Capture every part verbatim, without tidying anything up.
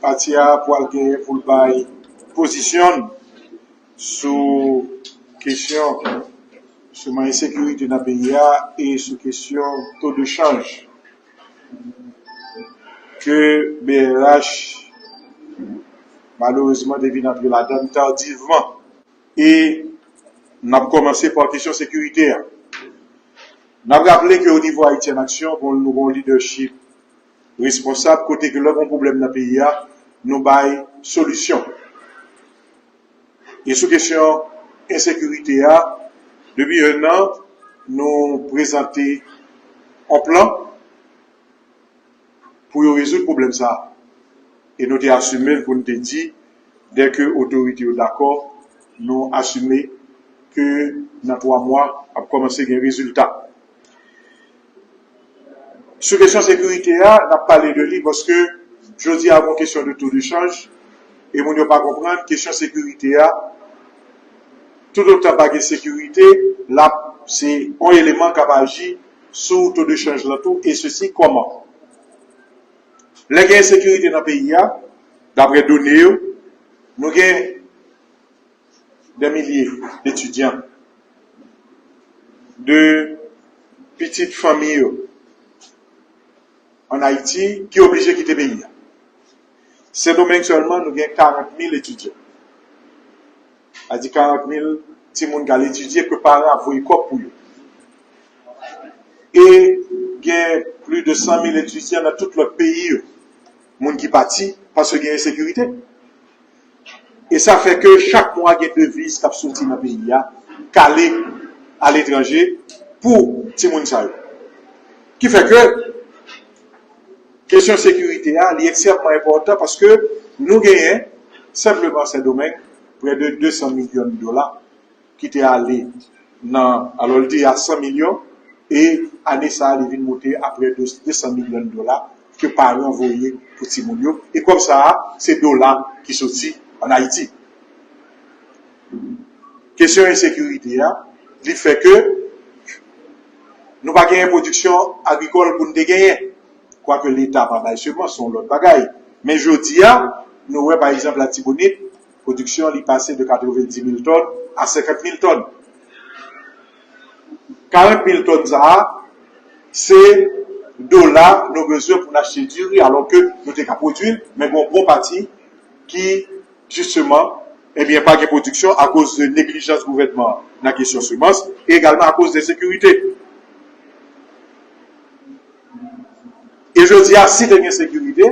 Pati a pral genyen pou l bay pozisyon l sou kesyon, sou ensekirite nan peyi a e sou kesyon to de chanj ke B L H malerezman te vin antre ladan l tardivman. E n ap kòmanse pa kesyon sekirite a. N ap raple ke o nivo Ayiti an Aksyon, bon, nou gen yon lidèchip responsab kote ke lè gen yon pwoblèm nan peyi a, nou bay solisyon. E sou kesyon ensekirite a, depi en an, nou prezante yon plan pou yo rezoud pwoblèm sa a. E nou te asime l pou n te di, dèke otorite yo dakò, nou asime ke nan twa mwa, ap kòmanse gen rezilta. Sou kesyon sekirite a, n ap pale de li paske jodi a, gon kesyon de to de chanj, e moun yo pa konprann kesyon sekirite a, toutotan pa gen sekirite, l ap, se yon eleman k ap aji sou to de chanj lan tou, e sesi kòman? Lè gen ensekirite nan peyi a, daprè done yo, nou gen dè milye etidyan, de pitit fanmi yo ann Ayiti ki oblije kite peyi a. Sendomeng sèlman, nou gen karant mil etidyan. Sa di karant mil timoun k al etidye ke paran ap voye kòb pou yo. E gen plis de san mil etidyan nan tout lòt peyi yo. Moun ki pati paske gen ensekirite. E sa fè ke chak mwa gen deviz k ap soti nan peyi a, k ale aletranje pou timoun sa yo. Ki fè ke kesyon sekirite a, li ekstrèmman enpòtan paske nou genyen, senpleman Sendomeng, prè de de san milyon dola ki te ale nan, alò, li te a san milyon, e ane sa a, li vin moute a prè de de san milyon dola ke paran voye pou timoun yo. E kòb sa a, se dola ki soti ann Ayiti. Kesyon ensekirite a, li fè ke nou pa genyen pwodiksyon agrikòl pou n te genyen. Kwake Leta pa bay semans, se yon lòt bagay. Men jodi a, nou wè, pa egzanp, Latibonit, pwodiksyon li pase de katrevenndis mil tòn a senkant mil tòn. Karant mil tòn sa a, se dola nou bezwen pou n achte diri, alò ke nou te ka pwodui l, men gen yon bon pati ki, jisteman, ebyen, pa gen pwodiksyon akoz de neglijans gouvènman an nan kesyon semans e egalman akoz de ensekirite. E jodi a, si te gen sekirite,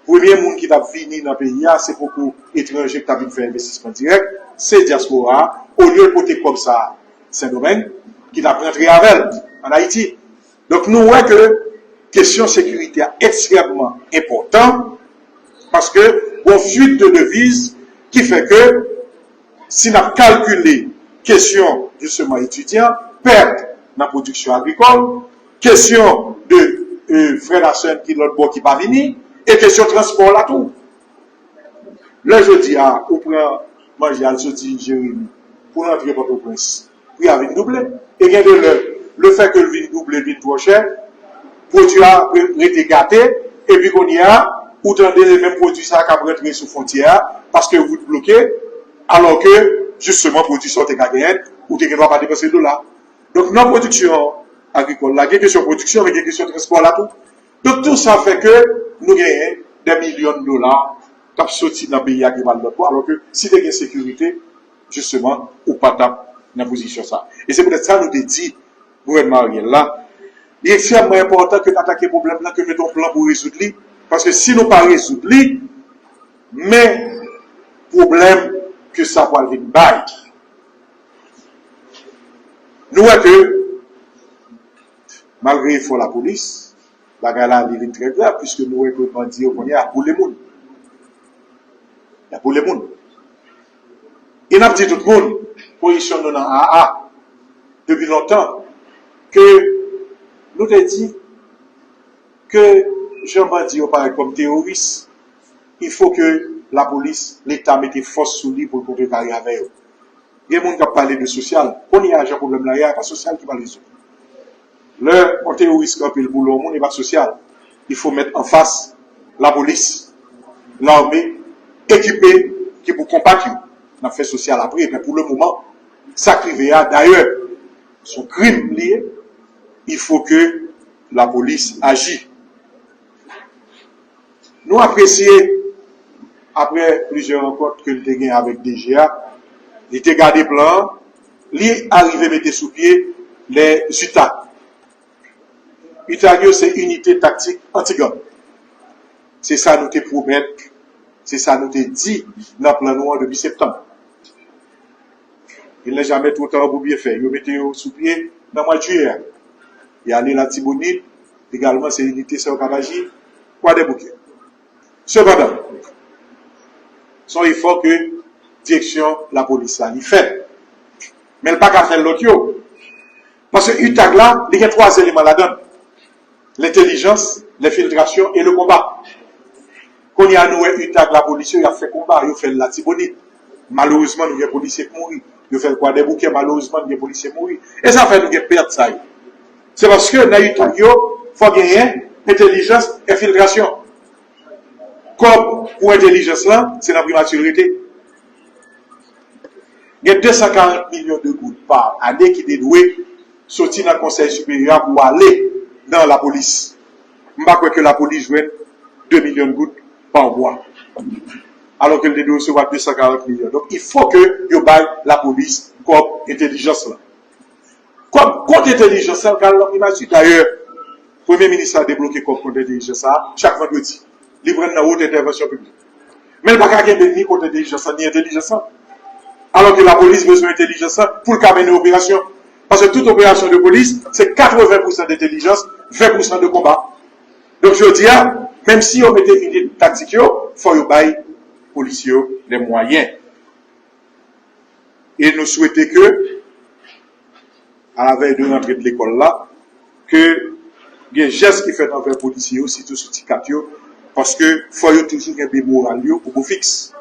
premye moun ki t ap vini nan peyi a, se poko etranje ki t ap vin fè envestisman dirèk, se dyaspora a, olye l pote kòb sa a Sendomeng, ki t ap rantre avè l ann Ayiti. Donk, nou wè ke kesyon sekirite a ekstrèmman enpòtan, paske gon fuit de deviz ki fè ke si n ap kalkile kesyon, jisteman, etidyan, pèt nan pwodiksyon agrikòl, kesyon de, e, frè la sè ki lòt bò ki pa vini, e kesyon transpò la tou. Lè jodi a, ou pran manje al soti Jeremi pou l antre Pòtoprens, pri a vin double. E gen de lè, lefètke l vin double, l vin twò chè, pwodui a re- rete gate, epi kounye a, ou tande se menm pwodui sa a k ap rantre sou fwontyè a, paske wout bloke, alò ke, jisteman, pwodui sa w te ka genyen, ou te gen dwa pa depanse dola. Donk, nan pwodiksyon agrikòl la, gen kesyon pwodiksyon, men gen kesyon transpò la tou. Donk, tou sa fè ke nou genyen dè milyon dola k ap soti nan peyi a ki pral lòt bò, alò ke si te gen sekirite, jisteman, ou pa t ap nan pozisyon sa. E se poutèt sa nou te di gouvènman Ariel la, li ekstrèmman enpòtan ke n atake pwoblèm nan, ke n mete yon plan pou rezoud li, paske si nou pa rezoud li, men pwoblèm ke sa pral vin bay. Nou wè ke, malgre efò lapolis, bagay la li vin trè grav, piske nou wè ke bandi yo kounye a ap boule moun. Y ap boule moun. E n ap di tout moun, pozisyon nou nan A A depi lontan, ke nou te di ke jan bandi yo parèt kòm teworis, il faut que lapolis, Leta mete fòs sou li pou l kontre kare avè yo. Gen moun k ap pale de sosyal. Kounye a, jan pwoblèm la ye a, e pa sosyal ki pral rezoud. Lè yon teworis kanpe l boule yon moun, e pa sosyal. Il faut mettre en face lapolis. lame ekipe ki pou konbat yo. N ap fè sosyal apre, men pou le moman, sa k rive a, dayè, se yon krim li ye, il faut que la police agit. Nou apresye, apre plizyè rankont ke l te gen avèk D G a, li te gade plan an, li arive mete sou pye lè UTAG. UTAG yo se Inite Taktik Anti-Gang. Se sa nou te pwomèt, se sa nou te di nan plan nou an depi septanm. Il n'est jamais trop tard pour bien faire. Yo mete yo sou pye nan mwa jiyè a. Y ale Latibonit, egalman se inite sa yo k ap aji Kwadèboukè. Sepandan, se yon efò ke direksyon lapolis la li fè. Men l pa ka fè lòt yo. Paske UTAG la, li gen twa eleman ladan l. Lentelijans, lenfiltrasyon e le konba. Kounye a nou wè UTAG lapolis yo, y ap fè konba, yo fè l Latibonit. Malerezman, nou gen polisye k mouri. Yo fè l Kwadèboukè, malerezman, nou gen polisye mouri. E sa fè nou gen pèt sa yo. Se paske nan UTAG yo, fò genyen entelijans, enfiltrasyon. Kòb pou entelijans lan, se nan primati l rete. Gen de san karant milyon de goud pa ane ki te dwe soti nan Konsèy Siperyè a pou ale nan lapolis. M pa kwè ke lapolis jwenn de milyon goud pa mwa. Alò ke l te dwe resevwa de san karant milyon. Donk, il faut que yo bay lapolis kòb entelijans lan. Kòb kont entelijans lan k al nan primati. Dayè, premye minis la debloke kòb kont entelijans sa a chak vandredi. Li pran nan wot entèvansyon piblik. Men l pa ka kenbe ni kont entelijans lan, ni entelijans lan. Alò ke lapolis bezwen entelijans lan pou l ka mennen operasyon. Paske tout operasyon de polis, se katreven pousan de entelijans, ven pousan de konba. Donk, jodi a, menm si yo mete inite taktik yo, fò yo bay polisye yo lè mwayen. E nou swete ke, a la vèy de rantre de lekòl la, ke gen jès ki fèt anvè polisye yo, sitou sou ti kat yo, paske fò yo toujou kenbe moral yo o bo fiks.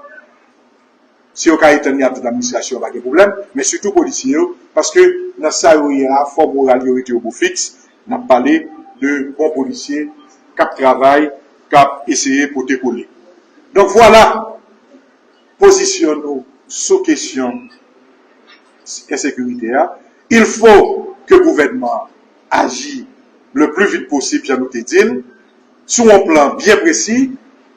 Si yo ka etann li a tout administrasyon an, pa gen pwoblèm, men sitou polisye yo, paske nan sa yo ye a, fò moral yo rete o bo fiks. N ap pale de bon polisye k ap travay, k ap eseye pote kole. Donk, vwala pozisyon nou sou kesyon ensekirite a. Il faut que gouvènman an aji le plus vite possible, jan nou te di l, sou yon plan byen presi,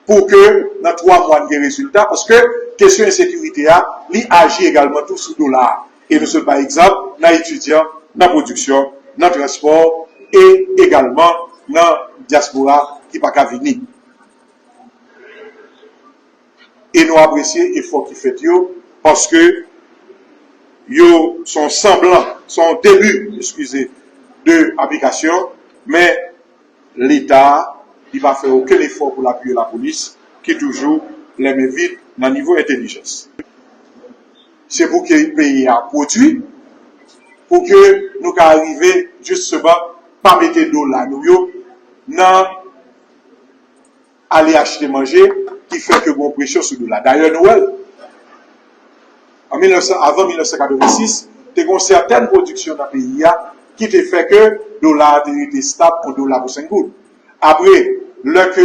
pou ke nan twa mwa n gen rezilta, paske kesyon ensekirite a, li aji egalman tou sou dola a. E nou sot bay egzanp nan etidyan, nan pwodiksyon, nan transpò, e egalman nan dyaspora ki pa ka vini. E nou apresye efò ki fèt yo, paske yo se yon sanblan, se yon debi, eskize, de aplikasyon, men Leta, li pa fè okenn efò pou l apiye lapolis, ki toujou lèmen vid nan nivo entelijans. Se pou ke peyi a pwodui, pou ke nou ka rive, jisteman, pa mete dola nou yo nan ale achte manje, ki fè ke gen yon presyon sou dola. Dayè, nou wè l. An mil nèf san, avan mil nèf san katrevensis, te gen yon sètèn pwodiksyon nan peyi a ki te fè ke dola a te rete estab, yon dola pou senk goud. Apre, lè ke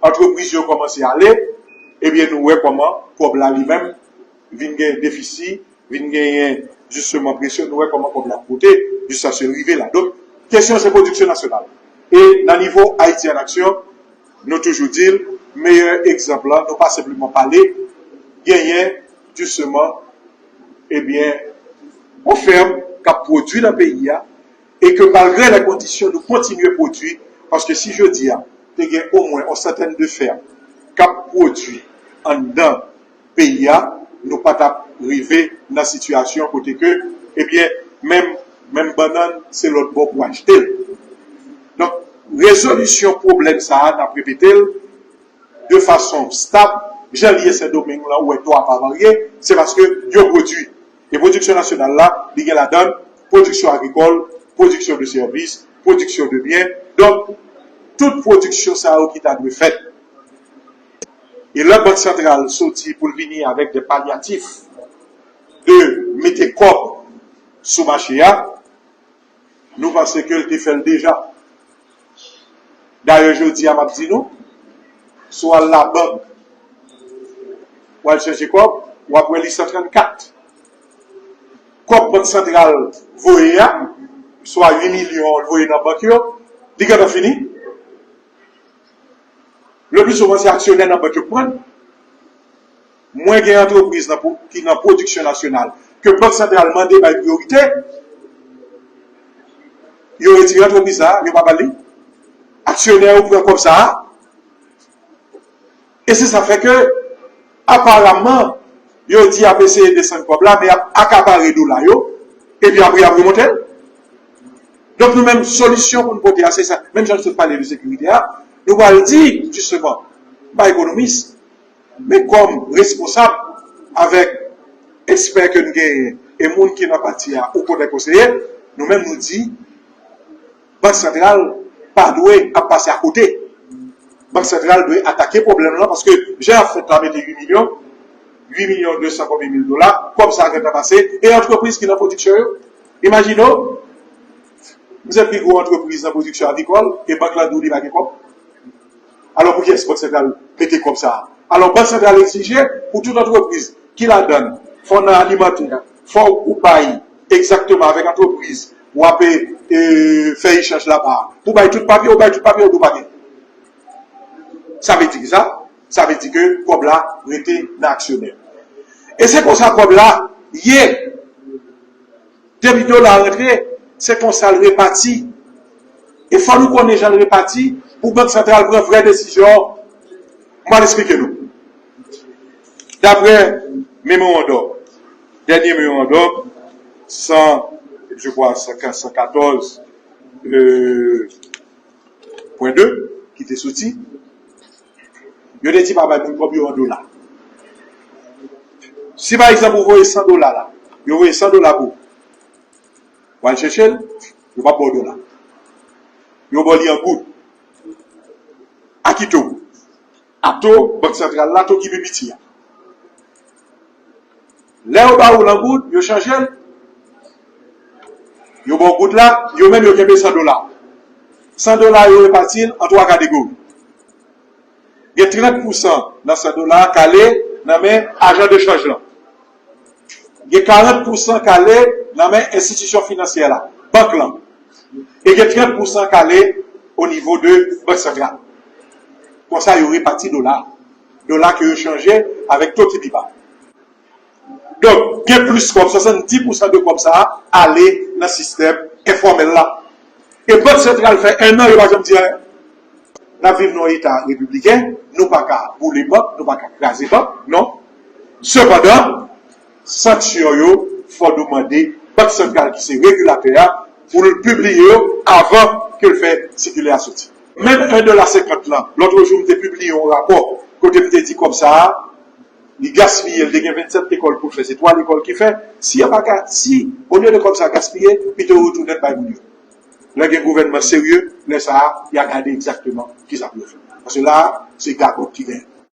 antrepriz yo kòmanse ale, ebyen, nou wè kòman kòb la li menm vin gen defisi, vin genyen, jisteman, presyon, nou wè kòman kòb la ap monte, jiskaske l rive la. Donk, kesyon se pwodiksyon nasyonal. E nan nivo Ayiti an Aksyon, nou toujou di l, meyè egzanp lan, nou pa senpleman pale, genyen, jisteman, ebyen, yon fèm k ap pwodui nan peyi a, e ke malgre lè kondisyon nou kontinye pwodui, paske si jodi a, te gen omwen yon santèn de fèm k ap pwodui anndan peyi a, nou pa t ap rive nan sitiyasyon kote ke, ebyen, menm, menm bannann, se lòt bò pou achte l. Donk, rezolisyon pwoblèm sa a, n ap repete l, de fason stab, jan l ye Sendomeng lan, ou wè to a pa varye, se paske yo pwodui. E pwodiksyon nasyonal la, li gen ladan l pwodiksyon agrikòl, pwodiksyon de sèvis, pwodiksyon de byen. Donk, tout pwodiksyon sa yo ki ta dwe fèt. E lè Bank Santral soti pou l vini avèk de palyatif de mete kòb sou mache a, nou panse ke l te fè l deja. Dayè, jodi a, m ap di nou, si w al labank, w al chanje kòb, w ap wè li san trannkat. Kòb Bank Santral voye a, swa uit milyon l voye nan bank yo, li gentan fini. Le pli souvan, se aksyonè nan bank yo k pran l. Mwen gen antrepriz nan, ki nan pwodiksyon nasyonal, ke Bank Santral mande bay priyorite, yo retire antrepriz sa a, yo pa ba l li. Aksyonè yo pran kòb sa a. E se sa fè ke, aparaman, yo di y ap eseye desann kòb la, men y ap akapare dola yo, epi apre y ap remonte l. Donk nou menm, solisyon pou n pote a, se sa. Menm jan nou sot pale de sekirite a, nou pral di, jisteman, m pa ekonomis, men kòm responsab avèk ekspè ke n genyen e moun ki nan pati a ou konnen konseye, nou menm nou di, Bank Santral pa dwe ap pase akote. Bank Santral dwe atake pwoblèm lan, paske jan y ap fèt la, mete uit milyon, uit milyon de san konbyen mil dola, kòb sa a gentan pase, e antrepriz ki nan pwodiksyon yo. Imajine w, m se pi gwo antrepriz nan pwodiksyon avikòl, e bank la di w li pa gen kòb. Alò, pou kiyès Bank Santral mete kòb sa a? Alò, Bank Santral egzije pou tout antrepriz ki ladan l, fò w nan alimantè, fò w bay egzakteman avèk antrepriz w ap, e, fè echanj laba a. Pou bay tout papye, ou bay tout papye, ou di w pa gen. Sa vle di ki sa? Sa vle di ke kòb la rete nan aksyonè. E se konsa kòb la ye. Depi dola a rantre, se konsa l repati. E fò nou konnen jan l repati pou Bank Santral pran vrè desizyon. M pral esplike nou. Daprè memorandòm, dènye memorandòm, san, je crois, san, san katòz, euh, pwen de, ki te soti, yo te di pa bay moun kòb yo an dola. Si, pa egzanp, ou voye san dola la, yo voye san dola pou ou. W al chèche l, yo p ap ba w dola. Yo ba w li an goud. A ki to? A to Bank Santral la, to ki pi piti a. Lè yo ba ou l an goud, yo chanje l, yo ba w goud la, yo menm yo kenbe san dola. San dola yo repati l an twa kategori. Gen trant pousan nan san dola k ale nan men ajan de chanj lan. Gen karant pousan k ale nan men enstitisyon finansyè la, bank lan. E gen trant pousan k ale o nivo de Bank Santral. Konsa, yo repati dola. Dola ke yo chanje avèk to ki pi ba. Donk, gen plis kòb, swasanndis pousan de kòb sa a ale nan sistèm enfòmèl la. E Bank Santral fè en an, yo pa janm di anyen. N ap viv nan yon eta repibliken, nou pa ka boule bank, nou pa ka kraze bank, non. Sepandan, sanksyon yo, fò nou mande Bank Santral ki se regilatè a, pou l pibliye yo avan ke l fè sikilè a soti. Menm en dola senkant lan, lòt jou m te pibliye yon rapò kote m te di kòb sa a, li gaspiye, li te gen vennsèt lekòl pou l fè, se twa lekòl ki fè. Si yo pa ka, si, olye de kòb sa gaspiye, pito yo retounen l bay moun yo. Lè gen gouvènman serye, lè sa a, y a gade egzakteman kisa pou yo fè. Paske la a, se gagòt ki genyen.